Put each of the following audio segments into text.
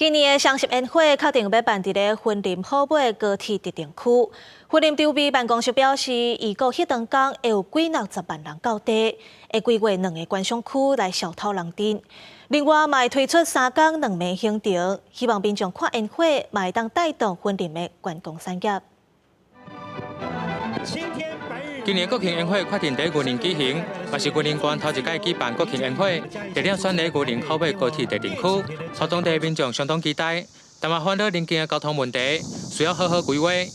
今年的雙十煙火確定欲辦佇咧雲林虎尾高鐵特定區。雲林籌備辦公室表示，預估彼當天會有幾六十萬人到地，會規劃兩個觀賞區來消透人陣。另外，嘛會推出三工兩暝行程，希望民眾看煙火，嘛會當帶動雲林的觀光產業。今年國慶煙火確定佇雲林舉行，嘛是雲林縣頭一擺舉辦國慶煙火，地點選佇雲林虎尾高鐵特定區，予當地民眾相當期待。但嘛煩惱鄰近的交通問題，需要好好規劃。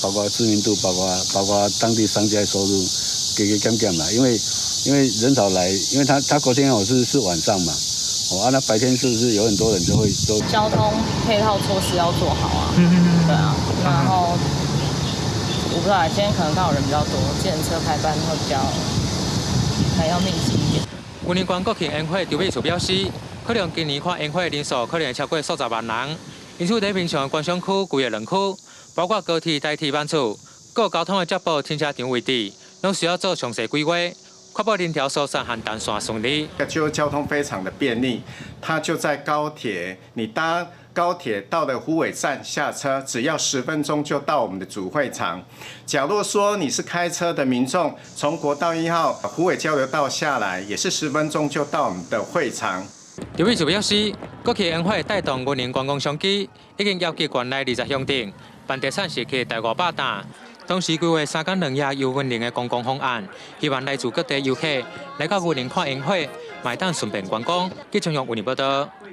包括知名度，包括當地商家收入，加加減減啦。因為人潮來，因為他國慶煙火是晚上嘛，哦啊，那白天是不是有很多人就會都交通配套措施要做好啊，對啊，然後。我不知道，今天可能剛好人比較多，計程車排班會比較還要密集一點。雲林縣國慶煙火籌備處表示，可能今年看煙火的人數可能會超過數十萬人，因此佇平常的觀賞區規劃兩區，包括高鐵、台鐵辦處、各交通的接駁停車場位置，攏需要做詳細規劃，確保人潮疏散和動線順利。就交通非常的便利，它就在高鐵，你搭高鐵到了虎尾站下車，只要10分鐘就到我們的主會場。假如說你是開車的民眾，從國道1號虎尾交流道下來，也是十分鐘就到我們的會場。籌備處表示，國慶煙火帶動雲林觀光商機，已經邀集縣內20鄉鎮辦特產食去大500擔。同時規劃三工兩夜遊雲林的觀光方案，希望來自各地遊客來到雲林看煙火，嘛會當順便觀光。記者用雲林報道。